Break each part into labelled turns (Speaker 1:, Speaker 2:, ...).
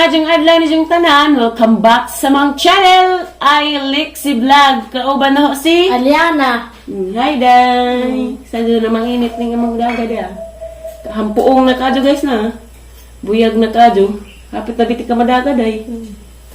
Speaker 1: Maayong adlaw ni yung tanan. Welcome back sa among channel. I Lexi Vlog. Kauban na ho si
Speaker 2: Aliana.
Speaker 1: Hi day. Sa na manginit ning among daga dia. Hampuong na kadyo, guys, na. Buyag na kadyo. Hapit na biti ka madaga day.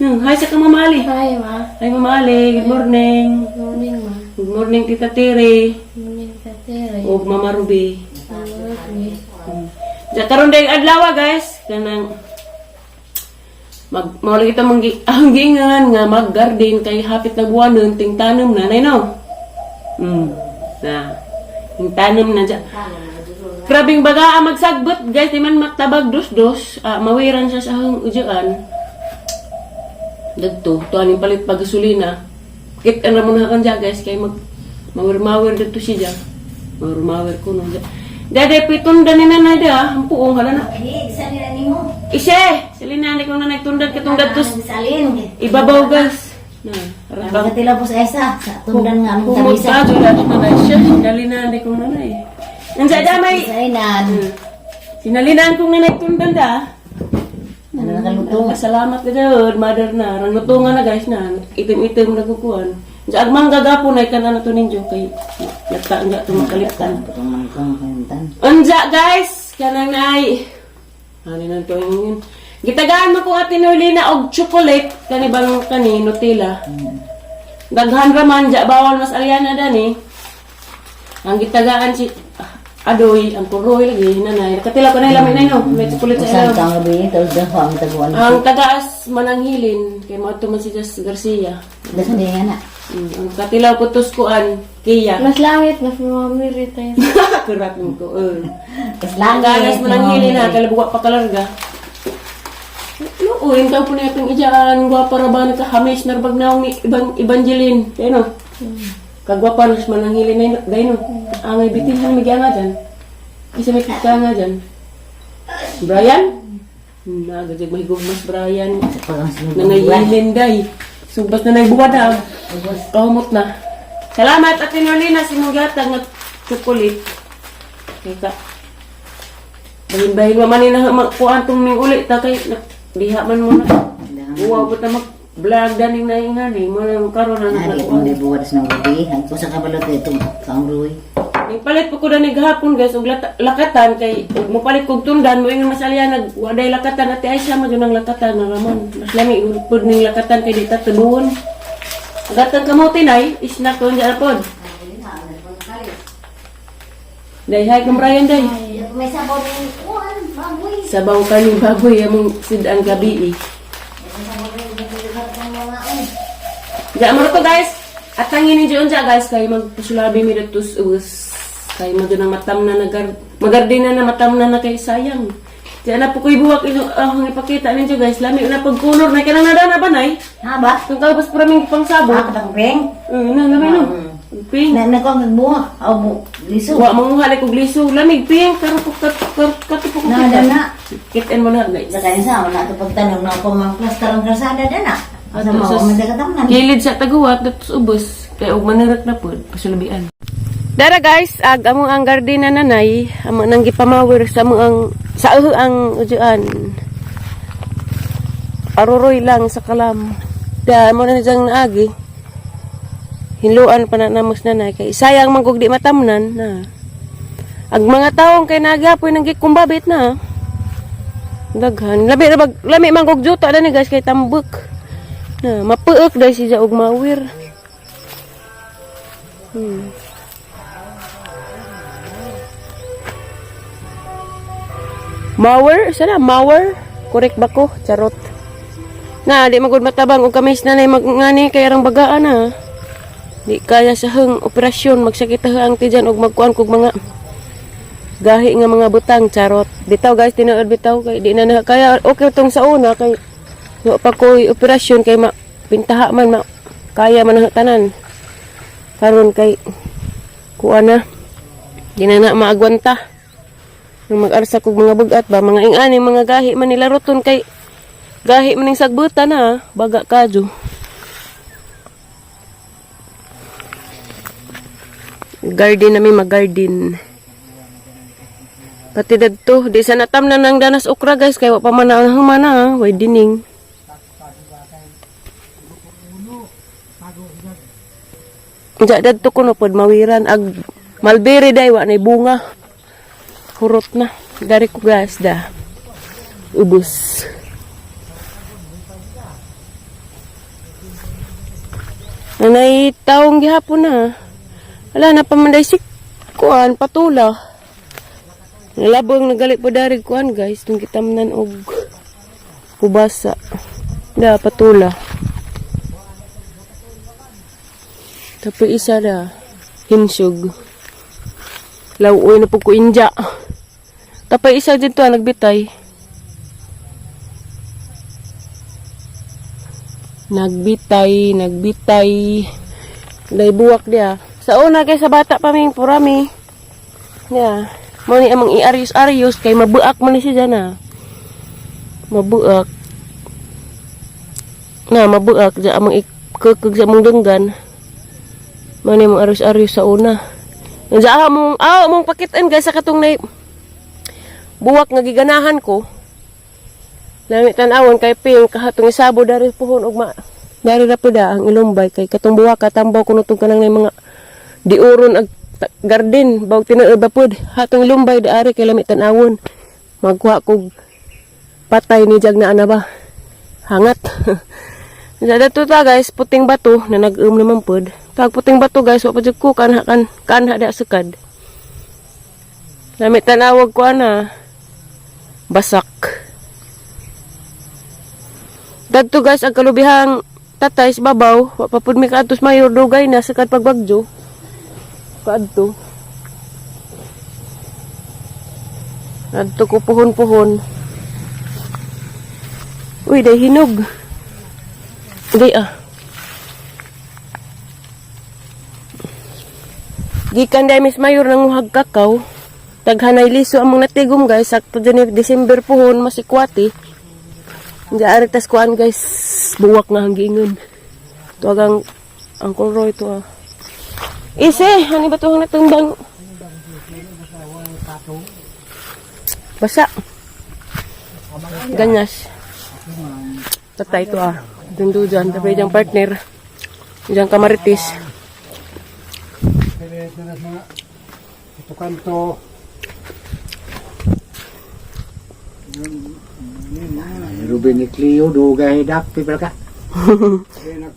Speaker 1: Hi sa ka, Mama Ali.
Speaker 2: Hi, ma.
Speaker 1: Hi, Mama Ali. Good morning.
Speaker 2: Good morning, ma.
Speaker 1: Good morning, Tita Tere.
Speaker 2: Good morning, Tate.
Speaker 1: Ug Mama Ruby.
Speaker 2: Mama Ruby.
Speaker 1: Sa karon dayong adlaw, guys, kanang mag mao lagi ta mong ang giingan nga mag-garden kay hapit na buwanon ting tanom na nay, no. Na. Ting tanom na dya. Grabing baga ang magsagbot, guys, di man matabag dos-dos, mawiran siya sa ahong udyaan. Dagto, to aning palit pag gasolina. Kit ana mo na kan dya, guys, kay mag mawir-mawir dito siya dya. Mawir-mawir ko no dya. Dade pitundan ni nanay da, ang puong hala na.
Speaker 3: Eh, isa nila nimo.
Speaker 1: Ise, silina ni kong nanay tundan katong dadtos
Speaker 3: Salin.
Speaker 1: ibabaw, guys. Na,
Speaker 3: Ang
Speaker 1: rabang
Speaker 3: katila po sa isa, sa tundan nga among
Speaker 1: kumot
Speaker 3: tabisa.
Speaker 1: ka jud na nanay siya, sinalina ni kong nanay. Nandiyan damay.
Speaker 3: Sa inan.
Speaker 1: Sinalinaan kong nanay tundan da.
Speaker 3: Ano nakaluto?
Speaker 1: Salamat ka daw, mother na. Rangutungan na, guys, na. Itim-itim na kukuan. Diyan agmang gagapon ay kana na to ninyo kay lata nga to makalitan.
Speaker 3: Putong mangkong kantan.
Speaker 1: Unja, guys, kanang naay. Ano na to yun? Gitagaan mo ko Ate Norlina og chocolate kani bang kani Nutella. Daghan ra man ja, bawal mas alyana dani. Ang gitagaan si Adoy, ang kuroy lagi nanay. Nakatila ko na lamay na no. May chocolate sa
Speaker 3: Usan
Speaker 1: ilaw.
Speaker 3: kang gabi, tapos daw ang taguan.
Speaker 1: Ang tagaas mananghilin kay mo man si Jess Garcia.
Speaker 3: Das hindi nga na.
Speaker 1: Ang katilaw ko tuskuan Kia.
Speaker 2: Mas langit, mas mamiri tayo.
Speaker 1: Kurat mo ko.
Speaker 3: Tas
Speaker 1: Ang
Speaker 3: langit.
Speaker 1: ganas mananghilin na kalabuwa pa kalarga. No, uy, ikaw po na itong ijaan, gwapa ra ba nagkahamis na rabag naong ni Ibang Evangeline. Kaya no? Kagwapa na siya mananghilin na yun, no? Angay bitihan, may nga dyan. Isa may kita nga dyan. Brian? Nagajag mahigog mas Brian. Nanayilin day. Subas na nagbuwad ah. Kahumot na. Salamat Ate Norlina sa imong gihatag nga chocolate. Kay ka. Bahin-bahin wa man ni na makuan tong ning uli ta kay diha man mo na. Uwaw pa ta mag vlog daning na nga ni mo nang karon na
Speaker 3: Nari
Speaker 1: nakuan.
Speaker 3: kung di buwad sa gabi, ang kusa ka balot ito, kaong ruwi.
Speaker 1: Ning palit po ko dani gahapon, guys, og lakatan kay og mopalit kog tundan mo ingon masalya nag waday lakatan Ate Aisha mo jud ang lakatan na ramon. Mas lami pud ning lakatan kay di ta tubuon. Gatang kamote nay, isnak ko diyan pod. Day, hi kang Brian day.
Speaker 3: May sabaw ng kuan, baboy.
Speaker 1: Sabaw ka ni baboy among sidang gabi eh. Diyan mo to, guys. At tangin ninyo unsa, guys, kay magpasulabi mi dito sa us. Kay mo nang matam na nagar magardina na matam na na kay sayang. Diyan na po ko'y buwak ino ang ipakita ninyo, guys. Lami na pag color na kanang nadana ba nay?
Speaker 3: Ha ba?
Speaker 1: Kung kalabas pa raming pangsabot.
Speaker 3: Ah, katang peng.
Speaker 1: Na lami no. Ping.
Speaker 3: Na na ko ang buha. Aw bu, liso.
Speaker 1: Wa manguha kog liso. Lamig ping karon ko kat kat katupo ko.
Speaker 3: Na na na.
Speaker 1: Kitin mo na, guys.
Speaker 3: Sa kanisa, wala ito pagtanong na ako mga plaster ang kalsada na na. Sa
Speaker 1: Ato,
Speaker 3: mga katamnan.
Speaker 1: Gilid sa taguwat datos ubos kay og manirak na pod pasulabian. Dara, guys, ag among ang garden na nanay, amo nang gipamawir sa among ang sa uho ang ujuan. Aruroy lang sa kalam. Da mo na diyang naagi. Hinluan pa na namos nanay kay sayang man kog di matamnan na. Ag mga taong kay nagapoy nang gikumbabit na. Daghan. Labi ra bag lami man kog juta dani, guys, kay tambok. Na, mapuok dahil siya og mawir. Mawer, sana mawer. Correct ba ko? Charot. Na, di magud matabang og kamis na nay magngani kay arang bagaan na. Di kaya sa heng operasyon magsakit ang tijan og magkuan kog mga gahi nga mga butang, charot. Bitaw, guys, tinuod bitaw kay di na na kaya. Okay tong sa una kay wa pa ko'y operasyon kay ma pintaha man ma kaya man ang tanan. Karon kay kuan na di na na maagwanta. Nung mag-arsa kog mga bugat ba, mga ingani, mga gahi man nila roton kay gahi man ning sagbutan na, baga kadyo. Garden nami, mag-garden. Pati dadto, di sa natam na nang danas okra, guys, kay wa pa man ang humana, ah. Way dining. Diya dadto kuno pod mawiran ag mulberry day wa nay bunga. Hurot na. Dari ko, guys, da. Ubus. Nanay taong gihapon na. Wala na pa man day si kuan patula. Nalabong nagali po dari kuan, guys, tung kitamnan og kubasa. Da patula. Tapi isa da hinsog. Lawoy na po ko inja. Tapay isa dito ah, nagbitay. Nagbitay, nagbitay. Day buwak dia. Sa una kay sa bata pa ming purami. Ya. Mo ni among iarios-arios kay mabuak man ni siya dyan ah. Mabuak. Na mabuak ja among ikekeg sa among denggan. Mo ni among arios-arios sa una. Diya mong aw mong pakitaan, guys, sa katong nay buwak nga giganahan ko. Lami tan-awon kay ping kahatong isabo dari puhon og ma dari ra pud ang ilumbay kay katong buwak katambaw kuno tong kanang nay mga diuron ag garden bawg tinuod ba pud hatong ilumbay daari kay lami tan-awon magkuha kog patay ni jag na ana ba hangat. Sa dato ta, guys, puting bato na nag-um naman pod. Tag puting bato, guys, wa pa jud ko kanha kan kanha da sukad. Lami tan-awag ko ana basak. Dadto, guys, ang kalubihang tatay sa babaw, wa pa pud mi kaadtos mayor dugay na sakad pagbagyo. Kaadto. Adto ko puhon-puhon. Uy, day hinog. Day ah. Gikan day Miss Mayor nanguhag kakao. Taghanay liso among natigom, guys. Sakto dyan ni December puhon masikwati. Diya tas kuan, guys. Buwak nga hanggingon. Tuwagang Uncle Roy to ah. Ise, ano ba tuwang natundang? Basa. Ganyas. Tatay ito ah. Dundo dyan. Tapos diyang partner. Diyang kamaritis.
Speaker 4: Kaya na mga ito kanto.
Speaker 5: Ruben ni Cleo, dugay dak, pipil ka.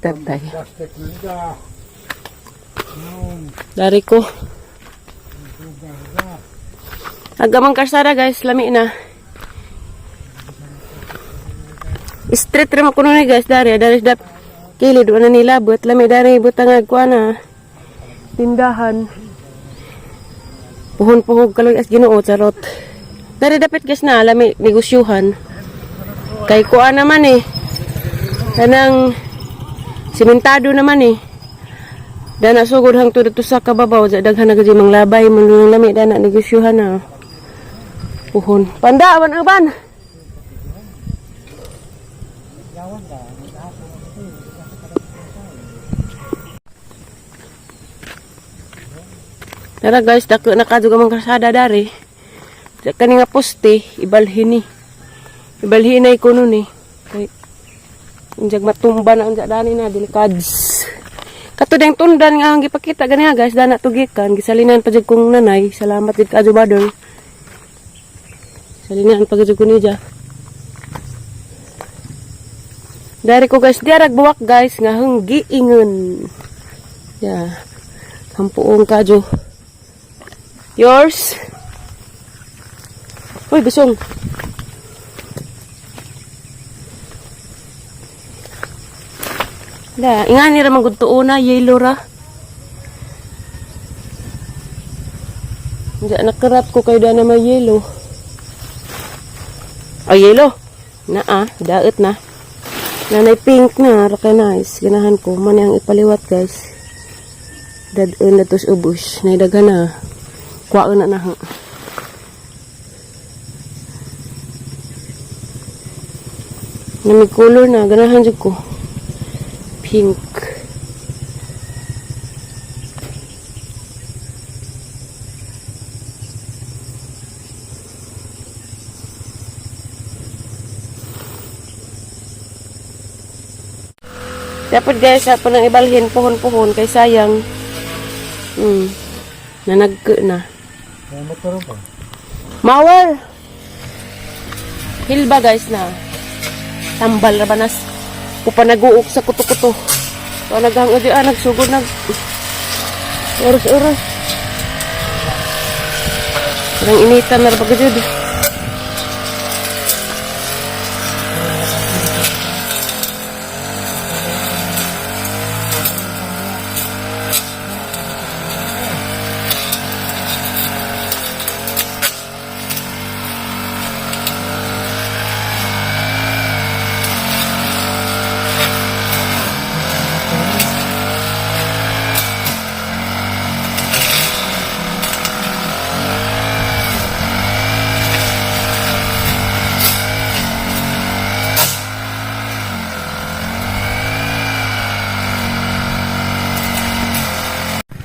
Speaker 1: Tatay.
Speaker 4: Plastic na nila.
Speaker 1: Dari ko. Agamang karsada, guys, lami na. Street rin mo kuno ni, guys, dari dari dap kilid wala nila but lami dari butangag ko na tindahan. Puhon-puhog kaloy as Ginoo charot. Dari dapat, guys, na lami negosyuhan. Kay kuan naman eh. Kanang simentado naman eh. Dana sugod hangtod dito sa kababaw, sa daghan na gud mang labay, man lami dana negosyuhan na. Puhon. Panda awan uban. Tara, guys, dako na kadto mang kalsada dari. Sa kani nga poste, ibalhin ni. Ibalhin na kuno ni. Kay unjag matumba na unja dani na delikads. Kato ding tundan nga ang gipakita gani ha, guys, dana tugikan gisalinan pa jud kong nanay. Salamat jud kaadyo badol. Salinan pa jud ko niya. Dari ko, guys, diarag buwak, guys, nga hanggi ingon. Ya. Kampuong kadyo. Yours. Uy, bisong. Da, ingani ra man gud tuona, yellow ra. Diya nakarap ko kay dana may yellow. Ay, yellow. Na ah, daot na. Nanay pink na, ra kay nice. Ganahan ko man ang ipaliwat, guys. Dadon na tos ubos. Nay daghan na. Kuwaon na na ha. Na may color na, ganahan jud ko. Pink. Dapat guys, sa nang ibalhin puhon-puhon kay sayang. Nanagke na.
Speaker 4: May motor ba?
Speaker 1: Mawar. Hilba guys na. Tambal ra ba nas. Upanaguok sa kuto-kuto. So naghang udi ah, nagsugod nag oras-oras. Parang initan na ra ba gud.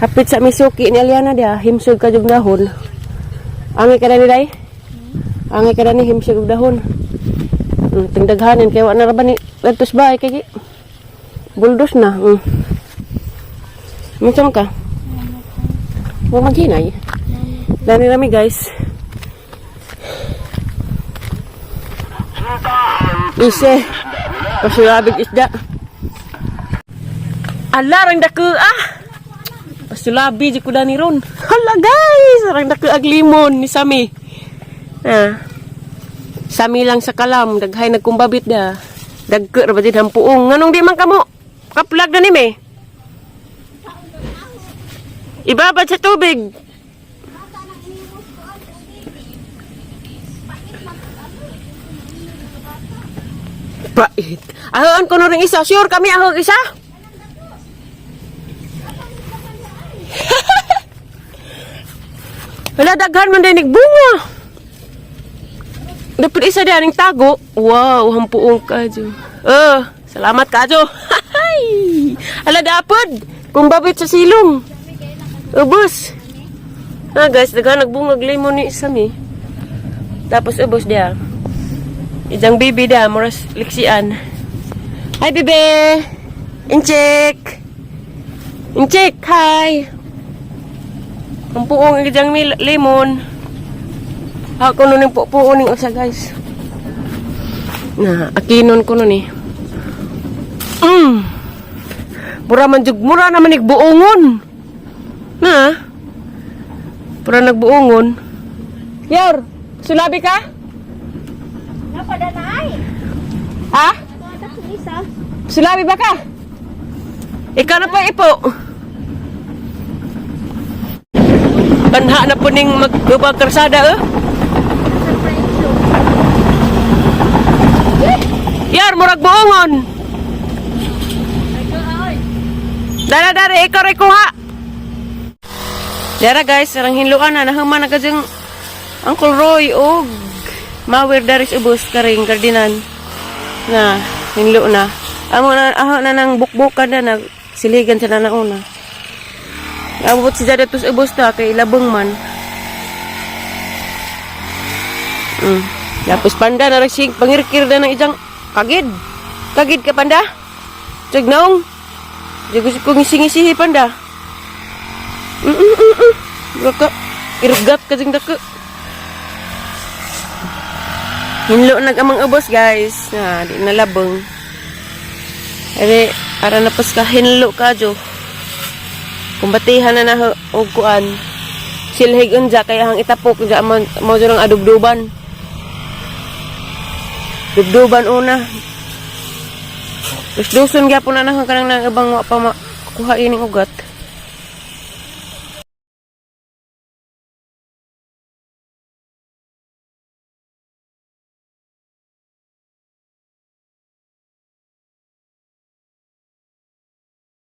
Speaker 1: Hapit sa misuki ni Aliana dia, himsog ka jug dahon. Angay ka na ni Day? Angay ka na ni himsog og dahon. Tingdaghanin kay wa na ra ba ni lantos ba kay buldos na. Minsan ka? Wa maghinay. Dani rami guys. Ise. Pasulabig isda. Ala rang dako ah. Pasulabi di ko dani ron. Hala guys, rang dako ag limon ni Sami. Ah. Sami lang sa kalam, daghay nagkumbabit da. Dagko ra ba din hampuong. Nganong di man kamo? Kaplag na ni me. Ibabad sa tubig. Pait. Ahoon ko rin isa. Sure kami ahog isa? Wala daghan man din bunga. Dapat isa di aning tago. Wow, hampuong kajo. Oh, salamat kajo. Hay. Ala dapod. Kung babit sa silong. Ubos. Ah guys, daghan nagbungag limon ni Sami. Tapos ubos dia. Idang bibi dia, moras liksian. Hi bibi. Incheck. Incheck, hi. Ang puong idang limon. Ako nun yung puo ning usa guys. Na, akinon ko nun eh. Mura man jug, mura naman nagbuongon. Na. Mura nagbuongon. Yor, sulabi ka?
Speaker 3: Napadanay.
Speaker 1: Ha?
Speaker 3: Isa.
Speaker 1: Sulabi ba ka? Ikaw na pa ipo. Banha na po ning magbabag karsada eh. Yar, murag buongon. Dara dara ikaw rin kuha. Dara guys, sarang hinluan na nahuman na kadyang Uncle Roy og Mawer daris ubos karing gardinan na hinlo na. Amo na aho na nang bukbukan na nag siligan sa nanauna. Abot si Dada tus ubos ta kay labong man. Tapos panda na sing pangirkir na ng isang kagid. Kagid ka panda. Tug naong. Di gusto kong ngising-ngisihi panda. Baka irgat ka ding dako. Hinlo nag amang ubos guys. Na di na labong. Ere ara na pas ka hinlo ka jo. Kumbatihan na na og kuan. Silhig unja kay ang itapok unja mo mo jud ang adubduban. Dubduban una. Dusduson gyapon na nang kanang nang ibang wa pa makuha ining ugat.